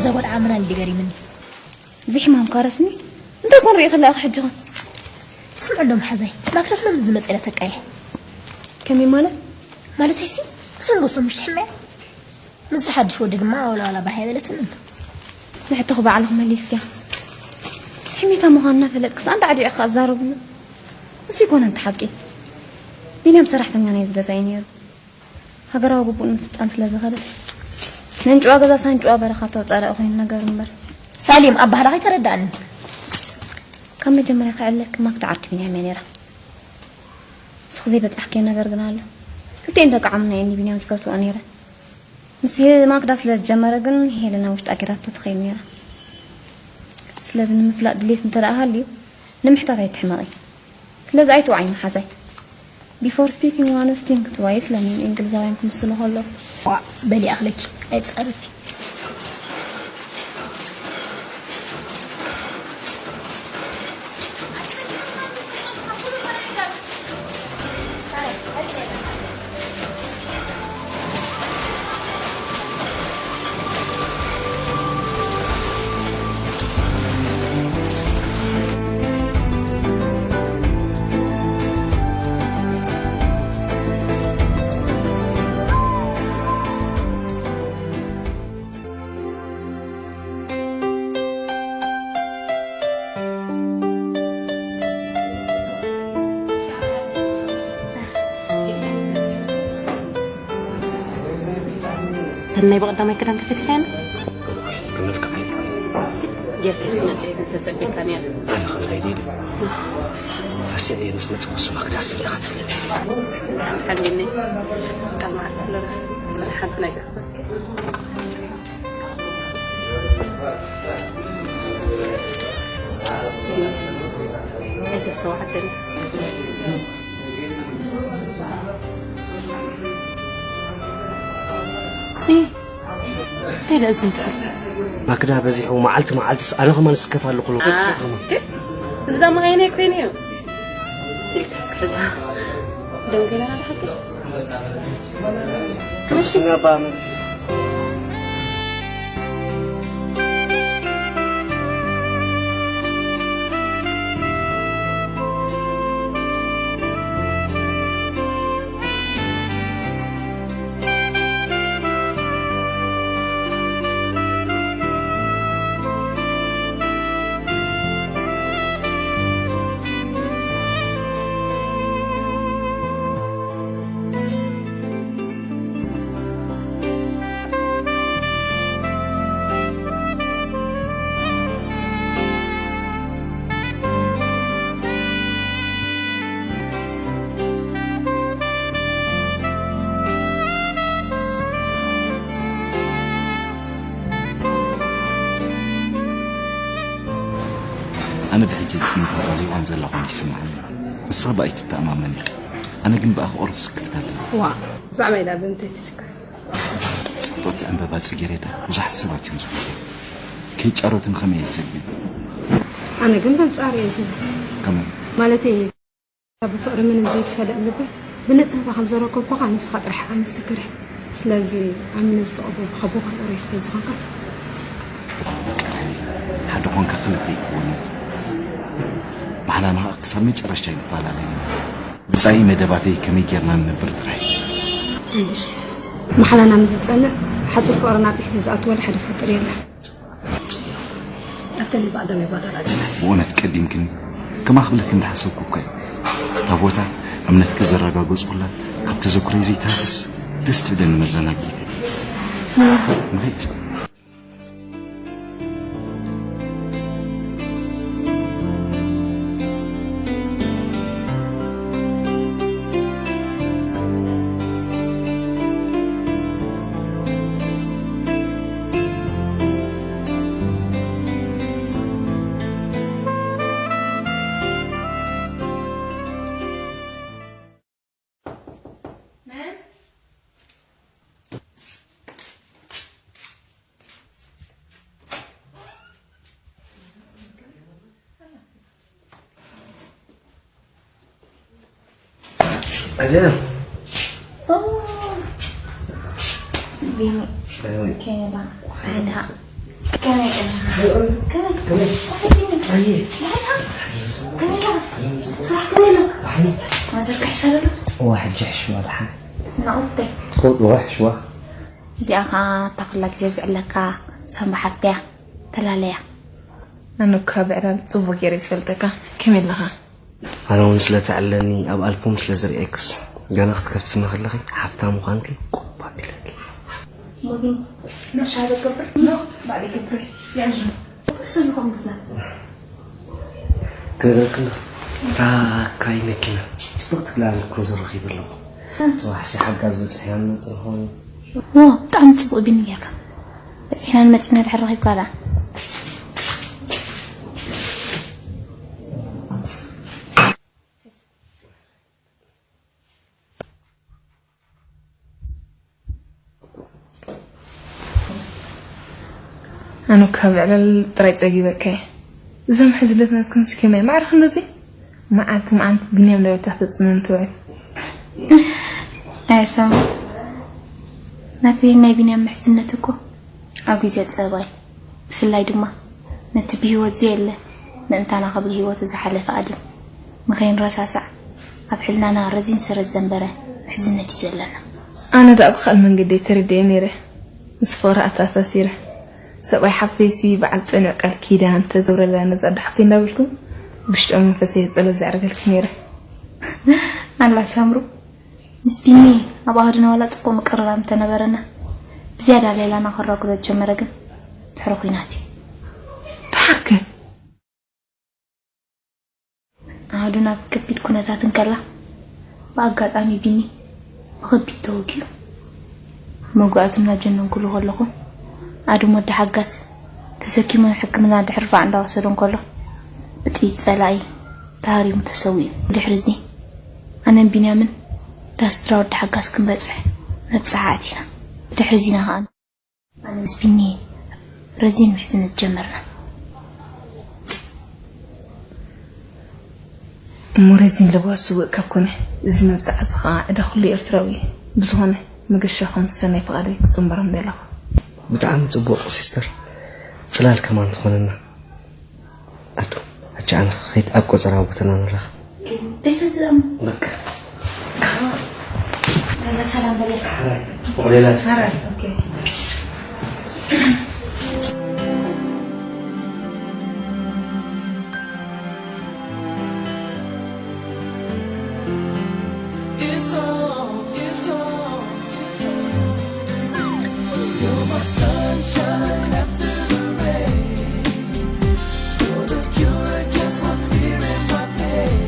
እዛ ጓል ዓምና እንዲ ገሪምኒ። እዚ ሕማም ካረስኒ እንታይ ኮን ርኢ ከለኣኺ ሕጂ ኸ? ስምዕ ዶ መሓዛይ፣ ማክረስ መን ዝመጸ ኢለ ተቃየ? ከመይ ማለት? ማለተይሲ፣ እዞም ጎሶም ምሽ ትሕመያ? ምስ ሓድሽ ወዲ ድማ ዋላ ዋላ ባህ ኣይበለትንን። ንሕቶኺ ባዕልኺ መሊስኪያ። ሕሜታ ምዃንና ፈለጥክስ ኣንዳ ዓዲዕኺ ኣዛረብሉ። እሱ ይኮነ እንተ ሓቂ። ቢንያም ሰራሕተኛ ናይ እዚ ገዛ እዩ ነይሩ። ሃገራዊ ግቡእ ንምፍጻም ስለ ዝኸደ፣ ነንጭዋ ገዛ ሳንጭዋ በረኻ ተውጻእ ኮይኑ ነገሩ እምበር። ሳሌም፣ ኣባህላ ከይተረዳእኒ። ካብ መጀመርያ ክዕለልኪ ማክዳ ዓርኪ ቢንያም እያ ነይራ። ንስኺ ዘይበጻሕክዮ ነገር ግን ኣሎ። ክልቲኤን ደቂ ዓምና እየን ንቢንያም ዝፈትውኦ ነይረን። ምስ ሄ-፣ ማክዳ ስለ ዝጀመረ ግን ሄለና ውሽጣ ጌራቶ ትኸይድ ነይራ። ስለዚ ንምፍላጥ ድሌት እንተ ደኣ ሃልዩ ንምሕታት ኣይትሕመቒ። ስለዚ ኣይትውዓይ መሓዛይ። Before speaking once think twice ለሚን እንግሊዛውያን ክምስሉ ከለዉ። ዋእ፣ በሊ ኣኽለኪ፣ ኣይትጻረፊ። እተን ናይ ብቐዳማይ ክዳን ተፈቲሐን? ክንልክዓ ኢልካ። ጌርካ ክትመጽእ እየ ተጸቢካ ነይረ። ኣነ ከም ከይደ ኢለ። ረሲዐ እየ ምስ መጽእ ክሱማ ክዳስ እንታይ ክትብለኒ? ሓሚኒ። ካብ መዓልቲ ስለ ጽንሓት ነገር። ኣይተስተውዓልካን። እ፣ እንታይ ደኣ እዚ እንትብል? ማክዳ በዚሑ መዓልቲ መዓልትስ ኣነ ከማን ስከፍ ኣለኹ። አ፣ እዚ ደሞ ዓይነይ ኮይኑ እዩ። ስልክስ ከዛ ደንገና ሓቂ። ኣነ ብሕጂ ዝጽንታ ጓል ሄዋን ዘላ ኮይኑ ይስምዓኒ። ንስኺ ብኣይ ትተኣማመኒ ኢኺ። ኣነ ግን ብኣኺ ቁሩብ ስክፍታ ኣለኒ። ዋእ፣ ብዛዕባ ኢላ ብምንታይ ትስከፍ? ጽብቕቲ ዕምበባ ጽጌሬዳ ብዙሓት ሰባት እዮም ዝብልዎ። ከይጫረቱን ከመይ ኣይሰግድን። ኣነ ግን በንጻር እየ ዝብል። ከመይ? ማለተይ፣ ብፍቕሪ ምንም ዘይትፈልጥ ልበይ ብንጽህታ ከም ዘረከብኩኻ ንስኻ ጥራሕ ኢኻ ምስክር። ስለዚ ኣሚነ ዝተቐበልኩኻ ብኹሉ እረይ ስለ ዝኾንካስ። ሓደ ኾንካ ክልተ ኣይክወንን። ማሕላና ክሳብ መጨረሻ ኣይንፈላለን። ብጻይ መደባተይ ከመይ ጌርና ንነብር ጥራይ። እሺ። ማሕላና ምስ ዝጸንዕ ሓጹር ፍቕርና ኣብ ትሕዚ ዝኣትወላ ሓደ ፍጡር የለን። ኣብተን ብኣዳም ይባዳል ኣገናል። ብእውነት ቀዲምክኒ ከማኽብለኪ እንዳሓሰብኩ እኮ እየ። እታ ቦታ እምነትኪ ዘረጋገጽኩላ ካብ ተዘክሮይ ዘይትሃስስ ደስ ትብለኒ መዘናግዒት። ንኸይድ። ኣደ። ኦ፣ ቢኒ፣ ኣይ። ከይና፣ ዓይንኻ። ከመይ ቀና? ከመይ? ከመይ? ኣየ። ከመይ ኢኻ? ከመይ ኢኻ? ስራሕ ከመይ ኣሎ? ማዘር ክሕሸ ኣሎ? እዋ፣ ሕጂ ሕሽዋ ደሓን። ናኡተይ። ትኸውድ እዋ፣ ሕሽዋ። እዚኣ ኸዓ እታ ኩላ ግዜ ዝዕለካ ሳምባ ሓፍተያ ተላለያ። ኣነ እኳ ብዕላል ጽቡቕ ገይረ ዝፈልጠካ። ከመይ ኣለኻ? ኣነ እውን ስለ ትዕለኒ ኣብ ኣልቡም ስለ ዝርእየክስ፣ ገና ክትከፍትኒ ከለኺ ሓፍታ ምዃንኪ ቁብ ኣቢለኪ። ሞቢን፣ ምርሻ ዶ ገብር? ኖ፣ ባዕለይ ገብር። ያዥ። ርእሱ ንኸም ብላ። ክነግረኪ እንዶ፣ እታ ክራይ መኪና ጽብቕቲ ክላል ክሩዘር ረኺበ ኣለኹ። ጽባሕ ሲ ሓጋዝ በጺሕና ንመጽእ ንኸውን። ዋ፣ ብጣዕሚ ጽቡቕ ቢኒ ጌርካ። በጺሕና ንመጽእ ኢና ድሕር ረኺብካ ደኣ። ኣነ ካብ ዕለል ጥራይ ጸጊበካ እየ። እዛ ምሕዝነት ናትክን ስኬማ እየ። ማዕረ ክንድዚ መዓልቲ መዓልቲ ቢንያም ለበታ ተጽምም ትውዕል። ኣይ ሰማ፣ ናተይ ናይ ቢንያም ምሕዝነት እኮ ኣብ ግዜ ጸባይ፣ ብፍላይ ድማ ነቲ ብህይወት ዘየለ ምእንታና ክብል ህይወቱ ዝሓለፈ ኣደም ንኸይንረሳሳዕ ኣብ ሕልናና ረዚን ሰረት ዘንበረ ምሕዝነት እዩ ዘለና። ኣነ ደኣ ብኻል መንገዲ ተረዲኤ ነይረ። ምስ ፍቕሪ ኣተኣሳሲረ። ሰብኣይ ሓፍተይሲ በዓል ጽኑዕ ቃል ኪዳን ተዘውረላ ነዛ ኣደ ሓፍተይ እንዳበልኩ ብሽጦ መንፈሰይ ጸሎት ዘዕርገልኪ ነይረ። ኣላ ሳምሩ፣ ምስ ቢኒ ኣብ ኣሃዱና ዋላ ጽቡቕ ምቅርራብ እንተነበረና፣ ብዝያዳ ሌላና ከራጉዶ ዝጀመረ ግን ድሕሪ ኲናት እዩ። ደሓር ከ? ኣሃዱና ኣብ ከቢድ ኩነታት እንከላ፣ ብኣጋጣሚ ቢኒ ብኸቢድ ተወጊኡ። መጉኣቱ እናጀነንኩሉ ከለኹ፣ ኣድም ወዲ ሓጋስ ተሰኪሙ ናብ ሕክምና ድሕሪ ፋዕ እንዳወሰዶ እንከሎ፣ ብጥይት ጸላኢ ተሃሪሙ ተሰዊኡ። ድሕሪ እዚ፣ ኣነን ቢንያምን ዳስድራ ወዲ ሓጋስ ክንበጽሕ መብጽዓ ኣቲና። ድሕሪ ዚና ከኣ ኣነ ምስ ቢኒ ረዚን ምሕዝነት ጀመርና። እሞ ረዚን ለበዋ ስውእ ካብ ኮነ፣ እዚ መብጽዓ እዚ ኸዓ ዕዳ ኩሉ ኤርትራዊ እዩ። ብዝኾነ፣ መገሻኹም ሰናይ ፍቓደይ ክጽንበሮም ደለኹ። ብጣዕሚ ጽቡቕ ሲስተር። ጽላል ከማን ትኾነና። ኣዱ፣ ሕጂ ኣነ ክኸይድ ኣብ ቆጸራ ቦታና ንራኸብ። ደስ ትብሎም። በቃ። ገዛ ሰላም በለ። ሓራይ፣ ጽቡቕ ሌላ። ሓራይ፣ ኦኬ። It's all, it's all, it's all. You're my sunshine after the rain. You're the cure against my fear and my pain.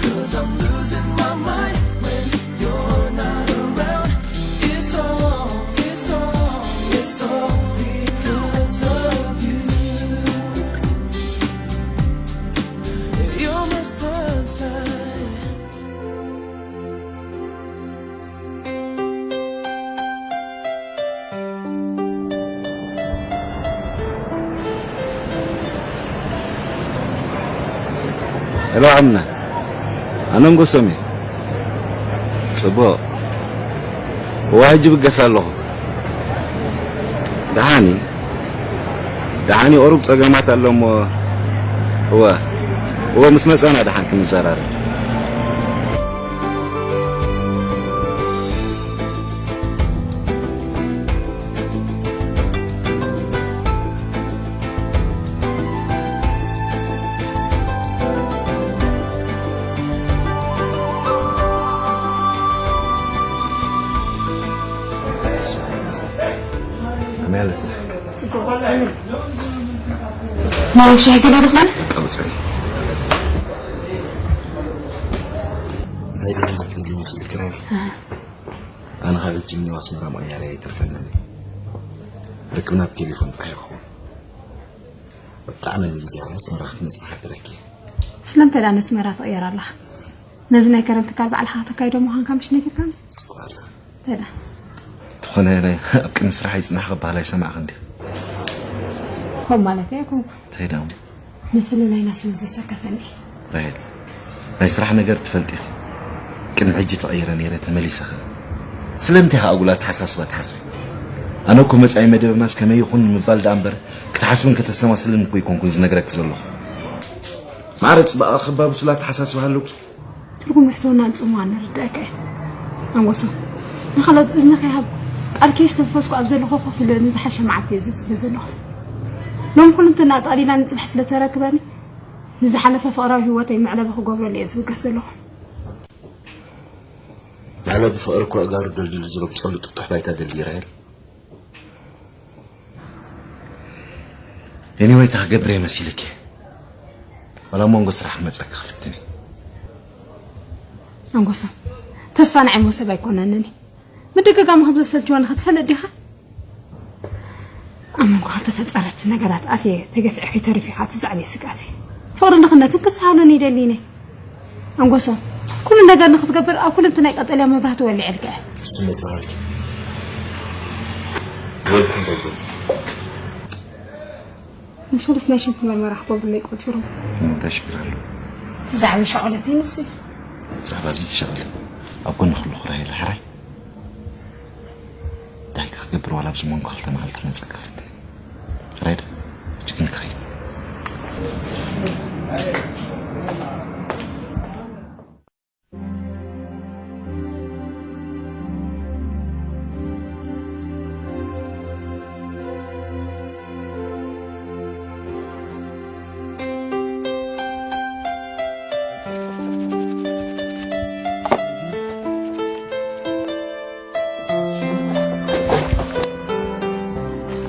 'Cause I'm losing my mind when you're not around. It's all, it's all, it's all because of you. You're my sunshine. ሄሎ ዓምና፣ ኣነ ንጉሶም እየ። ጽቡቕ። እዋ፣ ሕጂ ብገስ ኣለኹ። ደሓን እዩ። ደሓን እዩ፣ ቁሩብ ጸገማት ኣሎ እሞ፣ እወ፣ እወ፣ ምስ መጸና ደሓን ክንዘራረብ። ከመይ ኣለ ስራሕ? ጽቡቕ። ናይ ሻሂ ገለ ዶ ኾነ? በቃ ብጸኒ። እንታይ ገለ መፍትሒ ይመስል ክረን? ኣሃ። ኣነ ካብ ሕጂ ንኒው ኣስመራ ምቕያር ኣይተርፈንን። ርክብና ብቴሌፎን ጥራሕ ይኸውን። ብጣዕሚ ንግዜ ኣነ ኣስመራ ክትመጽእ ሓቢረኪ። ስለምንታይ ደኣ ነስመራ ትቕየር ኣለኻ? ነዚ ናይ ከረን ትካል ባዕልኻ ከተካይዶ ምዃንካ ምሽ ነጊርካኒ? ጽቡቕ ኣለ። እንታይ ደኣ? እንተኾነ ናይ ኣብ ቅድሚ ስራሕ ይጽናሕ ክበሃል ኣይሰማዕክን ድዩ? ከምኡ ማለተይ ኣይኮንኩን። እንታይ ደኣ እሞ? ምፍልላይና ስለ ዘሰከፈኒ። ራሄል፣ ናይ ስራሕ ነገር ትፈልጢ ኢኺ። ቅድሚ ሕጂ ተቐይረ ነይረ፣ ተመሊሰ ኸ? ስለምንታይ ኢኻ ኣጉል ኣተሓሳስባ ትሓስቢ? ኣነ እኮ መጻኢ መደብናስ ከመይ ይኹን ንምባል ደኣ እምበር፣ ክትሓስብን ከተሰማስልን እኮ ኣይኮንኩን ዝነግረኪ ዘለኹ። ማዕረ ጽባቐ ክባብሱላ ኣተሓሳስባ ኣለውኪ። ትርጉም ሕቶናን ጽምዋን ንርዳእካ እየ። ኣንጎሶ፣ ንኻልኦት እዝኒ ከይሃብኩ፣ ቃል ከየስተንፈስኩ ኣብ ዘለኹ ኮፍ ኢለ ንዝሓሸ መዓልቲ እየ ዝጽበ ዘለኹ። ሎም ኩልንትና ጠቕሊላ ንጽባሕ ስለ ተረክበኒ፣ ንዝሓለፈ ፍቕራዊ ህይወተይ መዕለቢ ክገብረሉ እየ ዝብገስ ዘለኹ። ኣነ ብፍቕሪ እኮ ኣእጋሩ ደልዲሉ ዝረግጸሉ ጥጡሕ ባይታ ደልየ ራሄል። ኤኒወይ፣ እንታይ ክገብር እየ መሲልኪ? ዋላ ኣብ መንጎ ስራሕ ክመጸኪ ክፍትን እየ። ኣንጎሶ፣ ተስፋ ንዓይ መውሰብ ኣይኮነንን እዩ። ምድግጋሙ ከም ዘሰልችወኒ ክትፈልጥ ዲኻ? ኣብ መንጎ ክልተ ተጻረርቲ ነገራት ኣትየ ተገፊዐ ከይተርፍ ኢኻ እቲ ዛዕበይ ስግኣተይ። ፍቕርን ድኽነትን ክሰሃሉኒ ይደሊ እየ። ኣንጎሶ፣ ኩሉ ነገር ንክትገብር ኣብ ኩልንትናይ ቀጠልያ መብራህቲ ወሊዐልካ እየ። ስሜት ተባልኪ። ወልኩም በልኩም። ንሶልስ ናይ ሽንቲ መርመራ ክገብሩለይ ቆጺሮም። እንታይ ሽግር ኣለዎ? እቲ ዛዕባ ሻቕለተይ ንሱ እዩ። ብዛዕባ እዚ ትሻቐሊ። ኣብ ጎንኺ ኣለኹ ራሄል፣ ሕራይ። እንታይ ክገብር ዋላ ኣብዚ መንጎ ክልተ መዓልቲ ክመጸካ ክፍትን። ሕራይ ዶ? ሕጂ ግን ክኸይድ።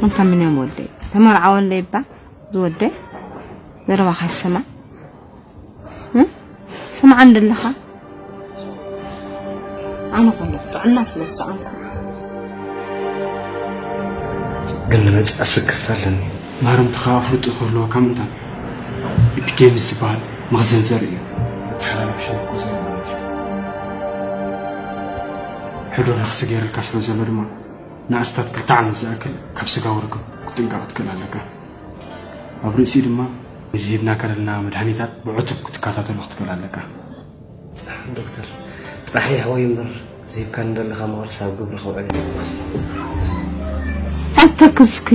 እንተ ምን እዮም ወደይ? ተመርዓወለይ እባ ዝወደይ? ዘረባኻ ይሰማዕ? እ? ስምዓኒ ደለኻ? ኣነ ከለኹ ጥዕና ስለ ዝሰኣንኩ። ግን ንመጽእ ስክፍታ ኣለኒ። ማረምትኻ ኣፍልጦ ክህልወካ ምእንታን። ኢፒዴሚስ ዝበሃል መኽዘን ዘርኢ እዩ። መተሓላለፊ ሸነኽ ኮዘር ማለት እዩ። ሕዱር ረኽሲ ገይሩልካ ስለ ዘሎ ድማ ንኣስታት ክልተ ዓመት ዝኣክል ካብ ስጋዊ ርክብ ክትጥንቀቕ ትክእል ኣለካ። ኣብ ርእሲኡ ድማ እዚ ሂብናካ ዘለና መድሃኒታት ብዕቱብ ክትከታተሎ ክትክእል ኣለካ። ዶክተር፣ ጥራሕ ይሕወይ እምበር ዝሂብካኒ ዘለኻ ምቕርስ ኣብ ግብሪ ከውዕል እየ። ኣተክዝኪ።